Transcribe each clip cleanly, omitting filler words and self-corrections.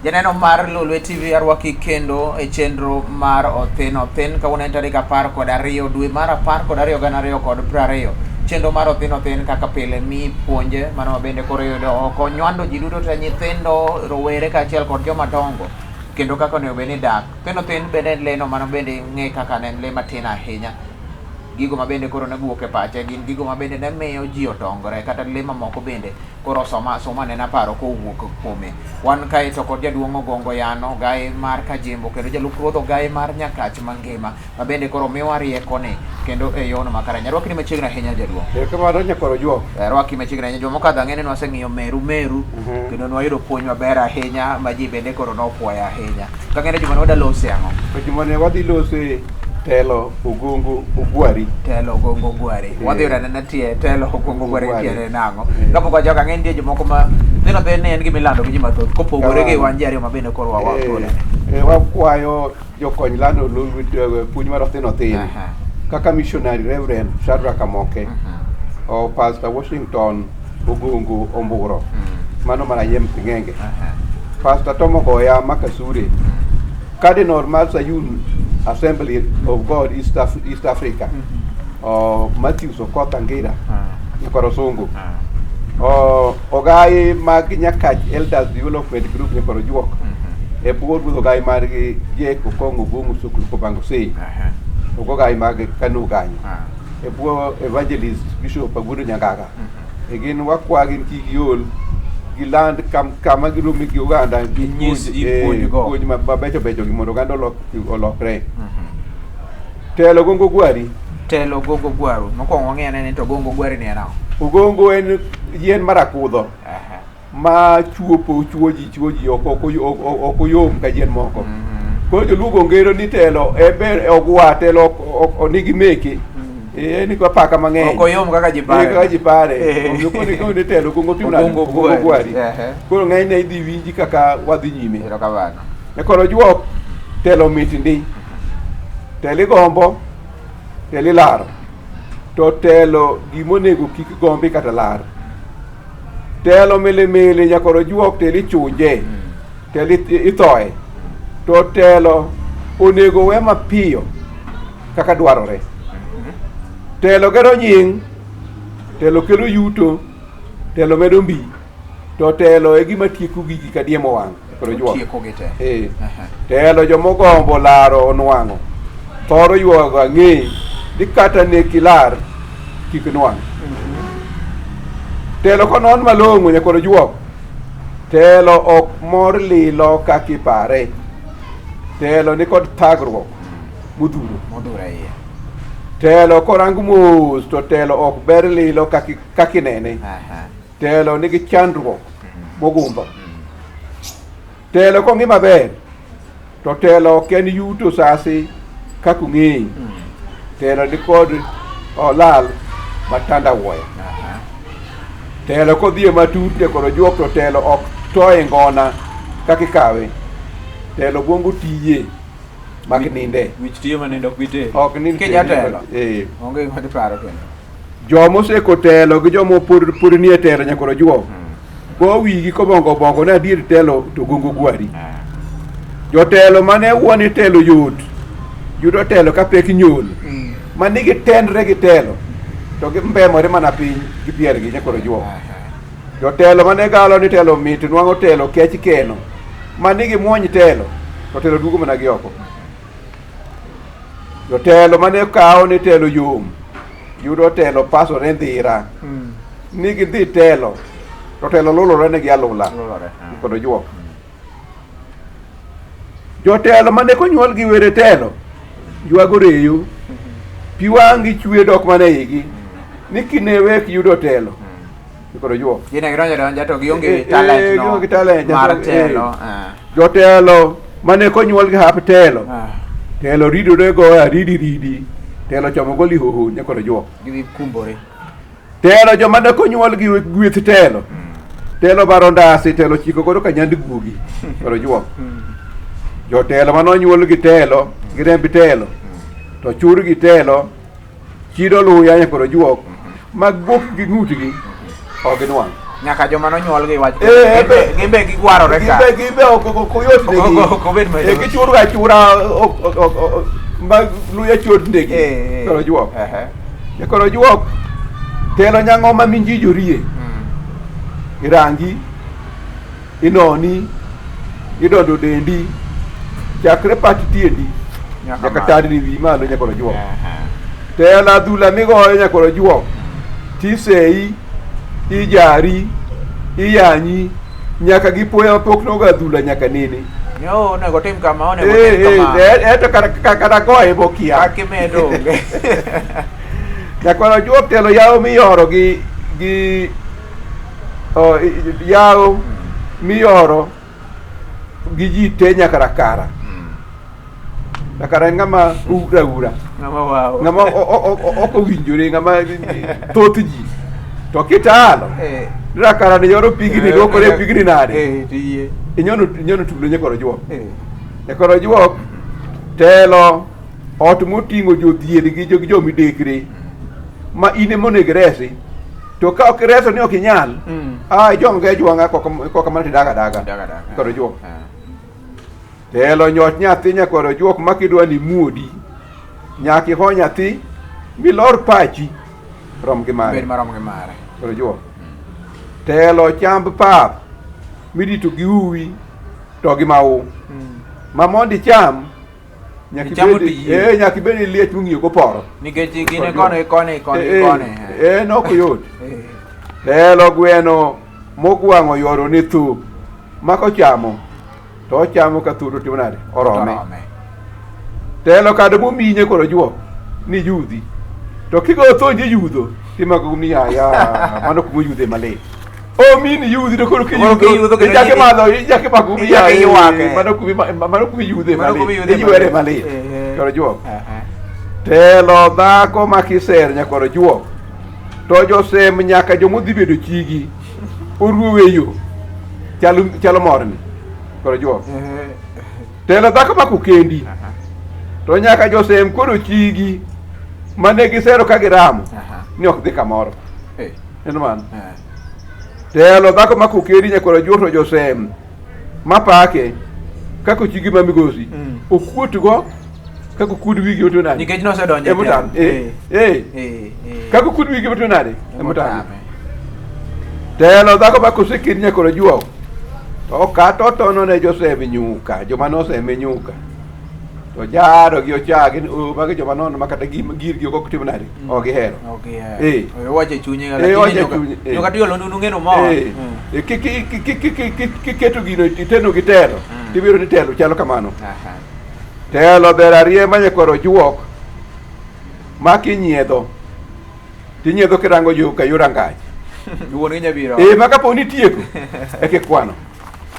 Janeno mar Lolwe TV arwaki kendo e chenro mar Othin Othin kawuono en tarik 12 dwe mar 12 2020. Chenro mar Othin Othin kaka pile mi puonje mano ma bende koro yudo oko nywando ji duto te nyithindo, rowere kaachiel kod joma dongo kendo kaka onego bed ni dak. Othin Othin bende en leno mano bende ng'e kaka ne en le matin ahinya. Gigo ma bende koro ne wuok e pache gin gigo ma bende ne miyo ji odongore kata le mamoko bende koro soma asoma nena paro kowuok kuome. Wan kae to kod jaduong' Ogongo Yano, Ogaye mar Kajembo kendo jalup ruodh Ogaye mar Nyakach mangima ma bende koro miwa riekoni kendo e yono makare. Nyarwakni machiegni ahinya jaduong'. Erokamano nyakwar Ojuok. Rwaki machiegni ahinya. Juma mokadho ang'e ni nwaseng'iyo meru meru kendo nwayudo puonj maber ahinya ma ji bende koro nopwoyo ahinya. Kang'e ni juma ne wadwa lose ang'o? To juma ne wadhi lose telo Ogongo Ogwari. Telo Ogongo Ogwari. Wadhi yudo anena tie telo Ogongo Ogwari Ogwari. tiende nang'o. Kapok wachako ang'e nitie jomoko ma dhino be ni en gima ilando gi ji mathoth kopogore gi wan ji ariyo ma bende koro wawa thuolo. Wakwayo jokony lando puonj mar Othin Othin. Kaka missionary Reverend Shadrack Amoke, o Pastor Washington Ogongo Omburo, mano mar Ayem Sing'enge. Pastor Tom Ogoya Makasure, Cardinal mar Sayun Assembly of God East, East Africa, o Matthews Okoth Angira, Nyakwar Osungu. O Ogaye mag Nyakach Elders Development Group Nyakwar Ojuok. E bwo ruodh ogaye margi Jake Okong'o Obong'o Suklu Kobango Sei. Ogogaye mag Kanu kanyo. E bwo Evangelist Bishop Agundo Nyangaga. E gin wakwa gin kik giol giland kama girome gi oganda Ginyis ji puonj go. Puonj mabecho becho gi mondo oganda olokre. Telo Ogongo Gwari. Telo Ogongo Gwaru. Mokwongo wang'e ane ni to Ogongo Gwari ni en ang'o? Ogongo en yien mar akudho ma chuopo chuo ji chuo ji ok oyom ka yien moko. Koro joluo go ngero ni telo e ber ogwa telo nigi meke. En gi apaka mang'eny. Ok oyom kaka ji pare. Kaka ji pare. Omiyo koro koro ni telo Ogongo timo nade? Ogongo Ogongo Gwari. Gwari. Koro ng'enyne idhi winji kaka wadhi nyime. Erokamano. E koro juok telo mit ndi. Telo igombo, telo ilaro. To telo gimonego kik gombi kata lar. Telo milimili nyakoro juok telo ichunje. Telo ithoe. To telo onego we mapiyo kaka dwarore. Telo gero nying, telo kelo yuto, telo medo mbi. To telo e gima tieko gigi ka diemo wang'. Koro juok. Otieko gi te. Telo jomogombo laro onwang'o. Thoro ywago ang'e ni kata ne kilar kik nwang'. Telo konon malong'o nyakoro juok. Telo ok mor lilo kaka ipare. Telo ni kod thagruok modhuro. Modhuro e iye. Telo korang mos to telo ok ber lilo kaka inene. Telo nigi chandruok mogundho. Telo kong'i maber to telo ok en yuto sasi kaka ung'eyo. Telo ni kod olal matanda wuoya. Telo kodhi e matut ne koro juok to telo ok toye ngona kaka ikawe. Telo bwongo tiye mak ninde. Wich tiyo manindo ok bi Ok nind. Kija telo. Onge gima diparo kendo. Joma oseko telo gi joma pod nie telo nyakoro juok. Go wigi kobongo bongo ne adier telo to gongo gwari. Jotelo mane wuon telo yot yudo telo ka pek nyol. Ma nigi tenre gi telo to gimbemore mana piny gi piergi nyakoro juok. Jotelo mane galo ni telo mit nwang'o telo kech keno. Ma nigi muony telo to telo duogo mana gi oko. Jotelo mane kawo ni telo yom yudo telo pasore ndhira. Ni gidhi telo to telo lulore negi alula kod ojuok. Jotelo mane konyuol gi were telo ywago reyo pi wang'gi chwe dok mana igi ni kine wek yudo telo kod ojuok. Gine gidonjo donja to gionge talent no. Gionge talent mar telo. Jotelo mane konyuol gi hap telo telo ridore go aridi ridi telo chomo go lihoho nyakod ojuok. Gidhi kumbore. Telo joma ne konyuol gi gweth telo telo baro ndasi telo chiko godo ka nyand guogi kod ojuok. Jotelo mane onyuol gi telo gi remb telo to chur gi telo chido luya nyakod ojuok mag gok gi ng'utgi ok ginwang'. Nyaka joma nonyuol gi wach. Eh, Gin be gigwarore ka. Gin be ok oyot negi. Ok obed mayot. Eh, gichur ga achura ma luya chot negi. Eh, eh. Koro juok. Ehe. Koro juok. Telo nyang'oma minji jorie. Irangi, inoni, idondo dendi, chakre pat tiendi, Nyaka nyaka malo. tadni wi malo nyakoro juok. Ehe. Telo adhula migoyo nyakoro juok, tisei, ijari, iyanyi, nyaka gipoya mapok nogo adhula nyaka nene. Ni, oh, onego tim kama, onego Eh, tim eh, kama. eh, to kata goye bokia. Kaka imedo onge. Nyakwaro juok telo yawo miyoro gi yawo miyoro gi ji te nyaka Rakara. Rakara en ng'ama ura ura. Ng'ama wawo. Ng'ama ok owinjore, ng'ama thoth ji. To kitalo, Eh. Rakara ni yoro pigni, luokore pigni nade? Eh, tiyie. Inyono tulo nyakwaro juok. Eh. Nyakwaro juok telo ot moting'o jodhier gi jomidekre ma in ema onego iresi. To ka ok ireso ni ok inyal, ah, ijwang' ga ijwang'a koka mana tidaga daga. Daga daga. Nyakwaro juok. Ah. Telo nyot nyathi nyakwaro juok ma kidwa ni muodi. Nyaka iho nyathi milor pachi rom gi mare. Bed marom gi mare. Nyakwaro juok. Telo chamb pap mirito gi uwi to gi mau. Ma mondo icham nyaka Ichamo ibed tiyie. eh, nyaka ibed gi liech mong'iyo go poro. Nikech gin koni koni koni Eh, koni. eh, nok yot. Eh. Telo gweno mogwang'o yoro ne tho ma kochamo to ochamo ka thuolo timo nade orome. Orome. Telo kado mominye koro juok ni yudhi. To kigo thonje yudho timako ni ya mano kuma yudhe malit. Omini yudhi to koro Koro kiyudho kiyudho kendo ichako idhi- imadho ichako imako umi Ichako ya iywake. mano kuma yudhe Mano kuma malit. iyudhe Iywere malit. malit. Eh, eh. Koro juok. Aha. Telo dhako ma kiser nyakwaro juok to josem nyaka jomodhi bedo chigi oruowe yo chalo morni koro juok. Eh. Telo dhako ma kokendi Aha. to nyaka josem koro chigi mane gisero ka giramo Aha. ni ok dhi kamoro. Eh. Neno mano. Eh. Telo dhako ma kokendi nyakwaro juok to josem mapake kaka chigi ma migosi okuotgo kaka okuod wigi oto nade. Nikech nosedonjo e Emotame. telo. Eh. Eh. Eh, eh. Kaka okuod wigi oto nade. Emotame. Emotame. Telo dhako ma kosekendi nyakwaro juok to kata otono ne Josef nyuka, joma noseme nyuka. To jaro gi ochagi ni oh, magi joma nono ma kata girgi ok otim nade, ok gihero. Ok gihero. Eh. Owacho e chunye Eh, owacho e chunye, eh. Nyuka tiyo londu nung'eno mor. Eh, eh, kiketo gino iteno gi telo, tibiro ni telo chalo kamano. Aha. Telo ber ariemba nyakwaro juok ma kinyiedho tinyiedho kirango yo ka yor angach. Wuon gi nyabiro. Eh, ma kapo ni itieko eka ikwano.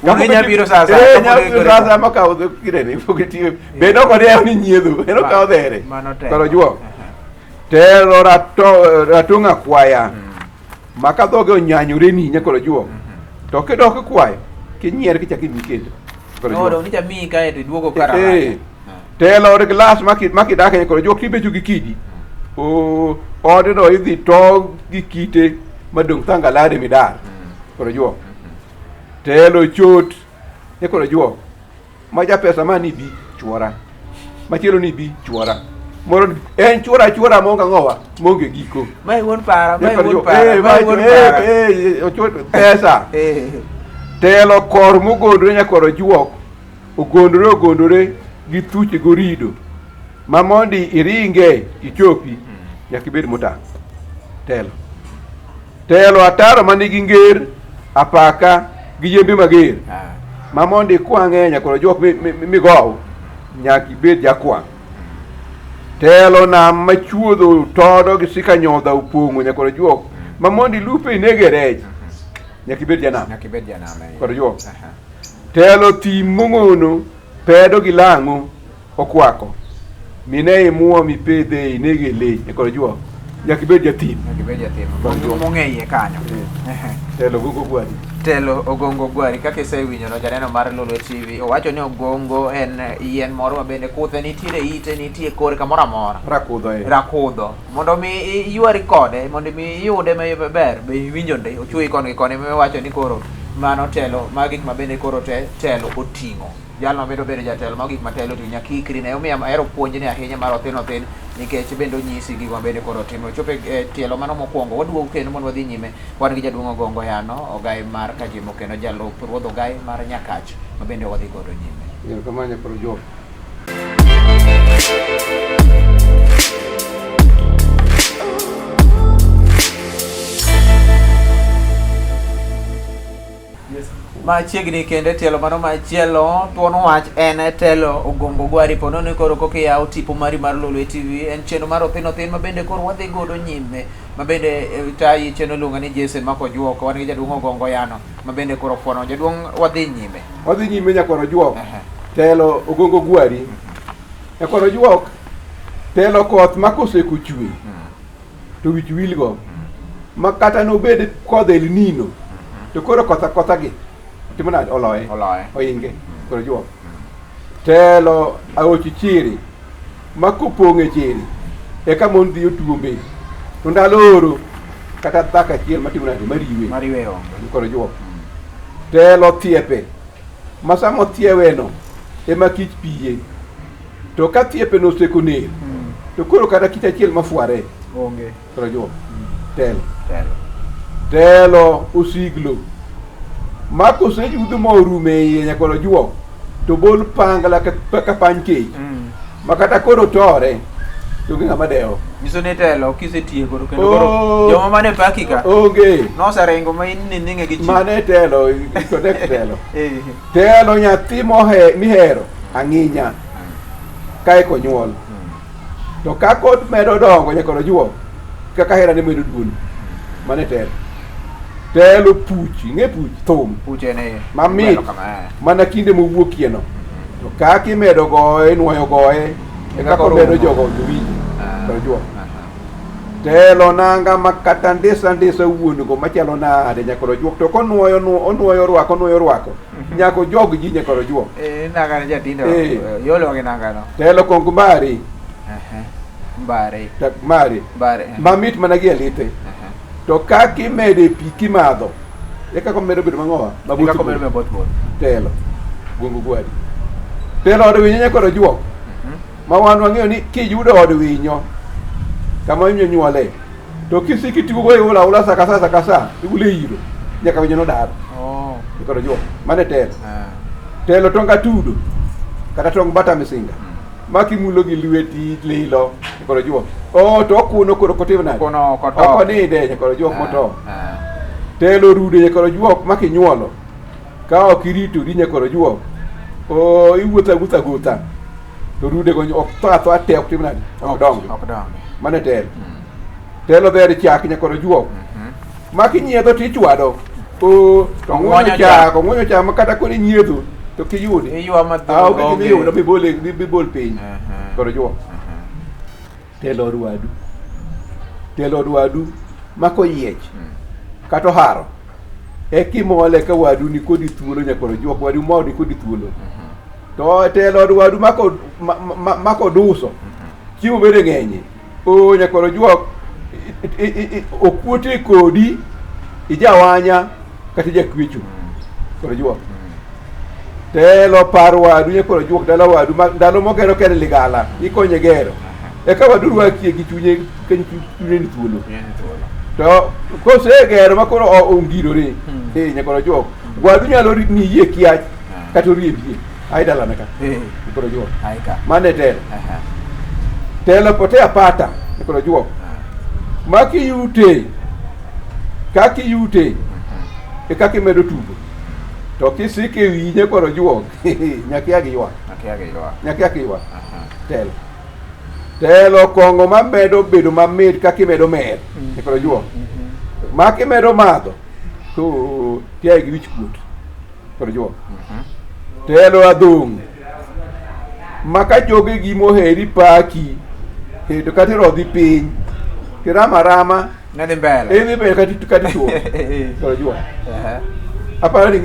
Wuon gi nyabiro sa asaya, Eh, kapo ni nyabiro koro sa asaya mokawo kirene pok itieko. Bende ok odew ni nyiedho, en okawo dhere. Mano telo. Koro juok. Aha. Telo ratong' akwaya ma ka dhoge onyanyore ni nyakwaro juok. To kidok ikwayo, kinyier kichako imi kendo. Nyakwaro No, juok. dong' ni chamiyi kae to iduogo kar Eh, araya. Telo od glas ma kidak e nyakwaro juok tibecho gi kidi. O odno idhi to gi kite madong' thangalade midar. Nyakwaro juok. Telo chot nyakwaro juok. Ma japesa ma ni bi chuora. Machielo ni bi chuora. Moro ni en chuora chuora maonge ang'owa maonge giko. Mae wuon para, mae Nyakwaro wuon juok. para, Eh, mae ma- wuon eh, para. eh, ochuo pesa. Eh. Telo kor mogondore nyakwaro juok ogondore ogondore gi thuche gorido ma mondi iringe ichopi nyaka ibed motang'. Telo. Telo ataro manigi nger, apaka gi yembe mager Ah. ma mondo ikwang'e nyakwaro juok migow nyaka ibed jakwang'. Telo nam machuodho todo gi sika nyodha opong'o nyakwaro juok ma mondo ilupe inege rech nyaka ibed janam. Nyaka ibed janam. eh. Nyakwaro juok. Aha. Telo thim mong'ono pedo gi lang'o okwako mine imuo mipedhe inege le nyakwaro juok Nyaka ibed jathim. Nyaka ibed jathim. Donjo. Mong'e iye kanyo. Eh. Telo Ogongo Gwari. Telo Ogongo Gwari kaka isewinjono janeno mar Lolwe TV owacho ni ogongo en yien moro ma bende kuthe nitiere ite nitie kore kamoro amora. Rakudho e. Rakudho. Mondo mi iywari kode, mondo mi iyude maber, be iwinjo ndi, ochuoyi koni gi koni, miwacho ni koro mano telo, ma gik ma bende koro te telo oting'o. Jalno bende obedo jatelo, mago gik ma telo oting'o, nyaka iikri ne. Omiyo ahero puonjni ahinya mar othin othin, nikech bende onyisi gigo ma bende koro otimo. Ochopo e tielo mano mokwongo, waduogo kendo mondo wadhi nyime. Wan gi jaduong' Ogongo Yano, ogai mar Kajimo kendo jalup ruodh ogai mar Nyakach, ma bende wadhi godo nyime. Erokamano nyakwar Ojuok. Machiegni kendo e tielo mano machielo thuon wach en telo Ogongo Gwari po nono koro koka iyawo tipo mari mar Lolwe TV en chenro mar othin othin ma bende koro wadhi godo nyime ma bende eh, tayi chenro iluongo ni Jason Makojuok wan gi jaduong' Ogongo Yano ma bende koro fuono jaduong' wadhi nyime. Wadhi nyime nyakwar Ojuok. Aha. Telo Ogongo Gwari. Nyakwar Ojuok, telo koth ma koseko chwe to wich wilgo ma kata nobed kodh El Nino to koro koth akotha gi timo nade oloye Oloye. oinge koro Ojuok. Telo aoch chiri ma kopong' e chiri eka mon dhi otuombe to ndalo oro kata dhako achiel matimo nade mariwe Mariwe onge. koro Ojuok. Telo thiepe ma sama othieweno ema kich piye to ka thiepeno oseko ner to koro kata kich achiel mafware Onge. koro Ojuok. Telo. Telo. Telo osiglo ma koseyudho ma orumo e iye nyakwar Ojuok to bol pangla ka, ka pany kech ma kata koro tore to onge ng'ama dewo. Nyiso ni telo kisetieko to kendo koro Oh. joma mane paki ka Onge. noseringo ma in nining'e gi chi. Mane telo, connect telo. Eh. Telo nyathi mohe mihero ang'inya kae konyuol. To kaka omedo dongo nyakwar Ojuok kaka herane medo duono. Mane telo. Telo puch, ing'e puch thum Puch en e. mamit gwelo kama, eh. mana kinde mowuokie no. To kaka imedo goye, inuoyo goye, e kaka Kaka omedo orumo. jogo jowinjo. Ah. Nyakwar Ojuok. Aha. Telo nanga ma kata ndisa ndisa wuon go machalo nade nyakwar Ojuok to konuoyo onuoyo rwako onuoyo rwako nyaka ojog ji nyakwar Ojuok. Eh, nanga ne jatindo. Eh. Eh, Yolo gi nanga no. Telo kong mari Aha. Mbare. tak mari Mbare. eh. mamit mana gi e lithe Aha. to kaka imede pi kimadho e kaka omedo bedo mang'owa maboth Kaka omedo both. maboth both. Telo Gongo Gwari. Telo od winyo nyakwar Ojuok ma wan wang'eyo ni kiyudo od winyo kama winyo nyuole to kisiko itugo iulo aula sa ka sa sa ka sa iulo e iro nyaka winyo nodar Oh. nyakwar Ojuok mano e telo. Ah. Telo tong atudo kata tong bata misinga ma kimulo gi lweti lilo nyakwar Ojuok oh to okuno koro ok otim nade Okuno ok oto. ok oninde nyakwar Ojuok moto Ah. telo rude nyakwar Ojuok ma kinyuolo ka ok iritori nyakwar Ojuok oh iwuotho awuotha agotha to rude go ok tho athoa te ok tim nade ok dongi Ok dongi. mano e telo telo dher chak nyakwar Ojuok ma kinyiedho to ichwado o to Ong'wonyo ong'wonyo chak. chak ong'wonyo chak ma kata koro inyiedho to kiyudi Iywa mathoth. Ah, onge gima iyudo mibol mibol piny Aha. koro Ojuok Aha. telo od wadu telo od wadu mako yiech kata oharo ekimole ka wadu ni kodi thuolo nyakwar Ojuok wadu mor ni kodi thuolo to telo od wadu mako mako duso chiemo bende ng'enye o nyakwar Ojuok okuote kodi ijawanya kata ijakwecho nyakwar Ojuok telo par wadu nyakwar Ojuok dala wadu ndalo mogero kende ligala ikonye gero eka wadu rwakie gi chunye ka chunye ni thuolo to kosegero ma koro ongirore eh nyakwar Ojuok wadu nyalo niyie kiach kata oriembie ai dalane ka Eh. nyakwar Ojuok Aika. mano e telo Aha. telo potea pata nyakwar Ojuok ma kiyute kaka iyute e kaka imedo tugo to kisiko e wiyi nyakwar Ojuok nyaka ia gi ywak Akia gi ywak. nyaka ia gi ywak Aha. telo telo kong'o mamedo bedo mamit kaka imedo mer nyakwar Ojuok ma kimedo madho to tiaye gi wich kuot nyakwar Ojuok telo adhong' ma ka jogegi moheri paki to kata irodhi piny Kirama rama Ne dhi mbele. idhi mbele kata kata ituo. Koro jua. Aparo ni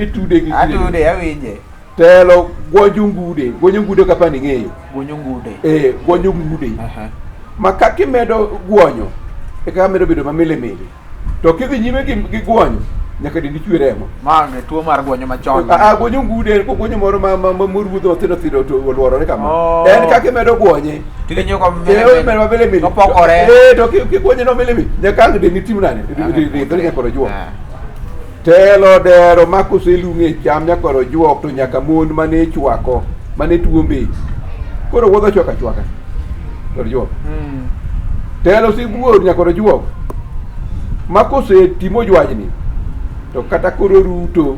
itude gi Atude awinje. Telo gwonjo ngude, gwonjo ngude kapa ni ng'eyo. Gwonjo ngude. Eh, gwonjo ngude. Ma kaka imedo gwonyo, e kaka medo bedo mamilimili. To kidhi nyime gi gwonyo, nyaka dendi chwe remo. Ma tuo mar gwonyo machon. Ah, gwonyo ngude en gwonyo moro ma ma ma moruodho mathindo thindo to oluorore kama. Oh. En kaka imedo gwonye. Tiwinjo ko Eh, omedo mamilimili. Opokore. Eh, to kigwonye no milimili, nyaka ang' dendi tim nade? Ridhore nyaka ojuok. Telo dero ma koselung' e cham nyakwar ojuok to nyaka mon mane chwako mane tuombe koro wuodho chwaka chwaka nyakwar ojuok. Telo sibuor nyakwar ojuok ma kosetimo jwajni to kata koro ruto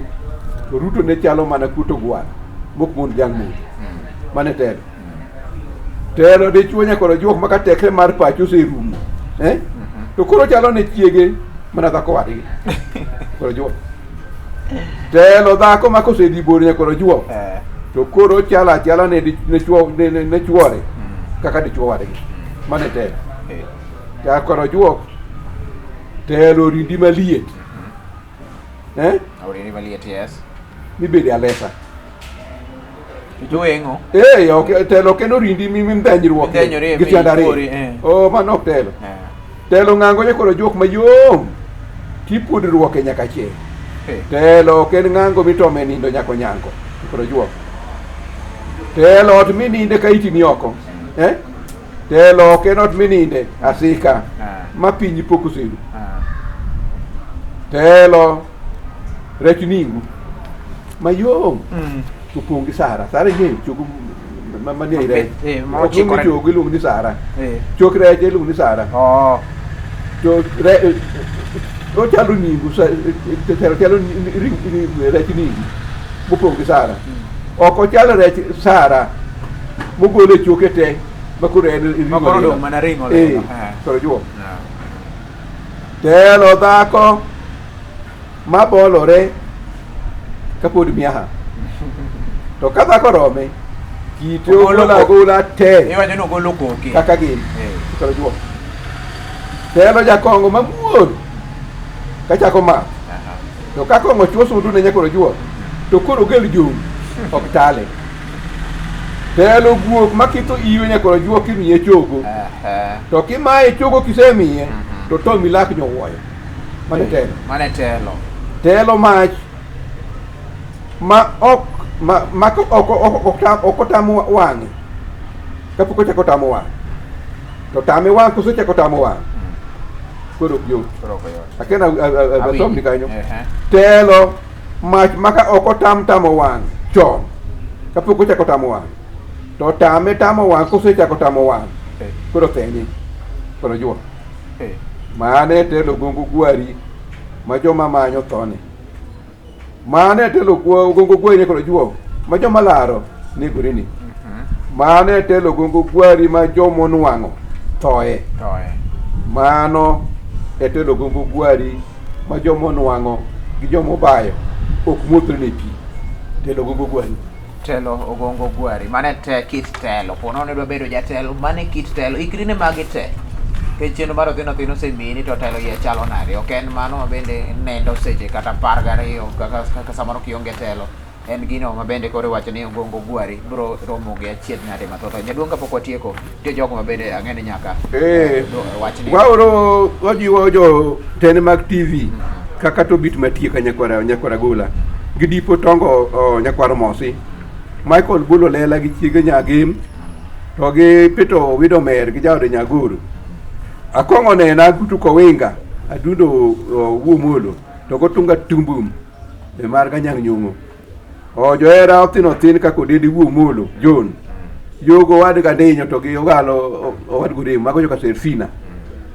to ruto ne chalo mana kuto gwal mok mon dhiang' modho. Mane telo. Telo dichuo nyakwar ojuok ma ka tekre mar pacho oserumo. Eh? To koro chalo ne chiege mana dhako wadgi. Koro juok. Telo dhako ma kosedhi bor nyakwar ojuok. Eh. To koro chalo achala ne ne chuo ne, ne, ne chuore kaka dichuo wadgi. Mano e telo. Eh. Nyakwar ojuok telo rindi maliet. Eh? Orindi maliet, yes. Mibede alesa. Joeng'o. Eh, ok telo ok en orindi mi mdhenyruok Midhenyori, gi tiend ariyo. mi eh. Oh, mano ok telo. Eh. Telo ng'ango nyakwar ojuok mayom tipuodruoke nyaka chieng'. Eh. Telo ok en ng'ango mitome nindo nyaka onyango nyakwar ojuok. Telo ot mininde ka iti ni oko. Eh? Telo ok en ot mininde asika Ah. ma piny pok oseru. Ah. Telo rech ningu mayom opong' gi sara. Sara ing'eyo chogo manie i rech. Eh, ma Ok luong ni ochikore. chogo iluongo ni sara. Eh. Chok rech iluongo ni sara. Oh. To re, ochalo ningu, telo chalo rech ningu mopong' gi sara. Ok ochalo rech sara mogol e choke te ma koro en ring'o Ma koro lilo. odong' mana ring'o Eh, lilo. Eh. koro juok. Ah. Telo dhako mabolore kapod miaha. To ka dhako rome, kite Ogolo ogolo agola te Iwacho ni ogolo koke. kaka gin. Eh. Koro juok. Telo jakong'o mamuol kachako math. Aha. To ka kong'o chuo sundu ne nyakoro juok, to koro ogel jowi ok tale. Telo guok makitho iwe nyakoro juok kimiye chogo. Aha. To kimaye chogo kisemiye, to tomi lak nyowuoyo. Mano e telo. Mano e telo. Telo mach ma ok ma, ma ok ok ok ok otamo wang'e kapok ochako tamo wang'e to tame wang' kosechako tamo wang' koro ok yot. Koro ok yot. Akena asomni kanyo. Ehe. Telo mach maka ok otam tamo wang' chon kapok ochako tamo wang' to tame tamo wang' kosechako tamo wang' Eh. koro thenye koro juok. Eh. Mane telo gongo gwari ma joma manyo thone. Mane telo gongo gwari koro juok ma joma laro negore ni. Mane telo gongo gwari ma jomonwang'o thoe. Thoe. Mano e telo gongo gwari ma jomonwang'o gi jomobayo ok muothre ne pi. Telo gongo gwari. Telo ogongo gwari. Mane te kit telo. Po nono idwa bedo jatelo, mane kit telo. Ikri ne magi te. Nikech chenro mar Othin Othin osemiyi ni to telo iye chalo nade. Ok en mano ma bende nendo seche kata 12 kaka, kaka samoro kionge telo. En gino ma bende koro iwacho ni ogongo gwari bro romo gi achiedh nade mathoth. Jaduong' kapok watieko, nitie jogo ma bende ang'e ni nyaka wachni. Waoro wajiwo jo tene mag TV kaka Tobit Matieka nyakwara nyakwara Gola gi Dipo Tongo o, nyakwar Mosi Michael Bulo Lela gi chiege Nyagim to gi Peter Widomer gi jaode Nyagoro Akong'o nena Agutu Kowinga Adundo Wuomolo to gotunga Tumbum e mar Ganyang' Nyong'o O johera othin othin kaka Odedi Wuomolo John Yogo owad Gandinyo to gi Ogalo owad Gorem mago joka Serfina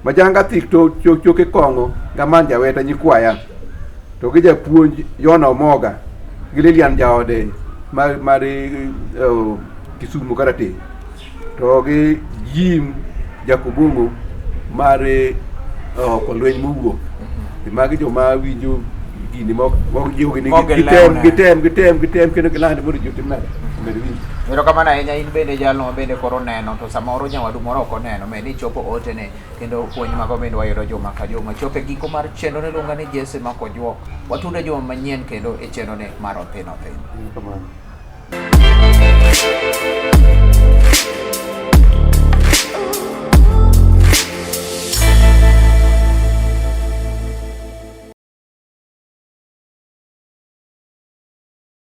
Majanga thik to choke kong'o gaman jaweta nyikwaya to gi japuonj Yona Omoga gi Lilian jaode mar, mar Kisumu Karateng' to gi Jim Jakobongo mar oko lweny mowuok. Magi joma winjo gini mok jiwogi ni Mok gitem gilewne. gitem gitem gitem kendo giland mondo ji otim nade. Med winjo. Erokamano ahinya in bende jalno ma bende koro neno to samoro nyawadu moro ok oneno med ni chopo otene kendo puonj mago bende wayudo juma ka juma. Chopo e giko mar chenro ne luonga ni Jesse Makojuok. Watude juma manyien kendo e chenro ne mar Othin Othin. Erokamano.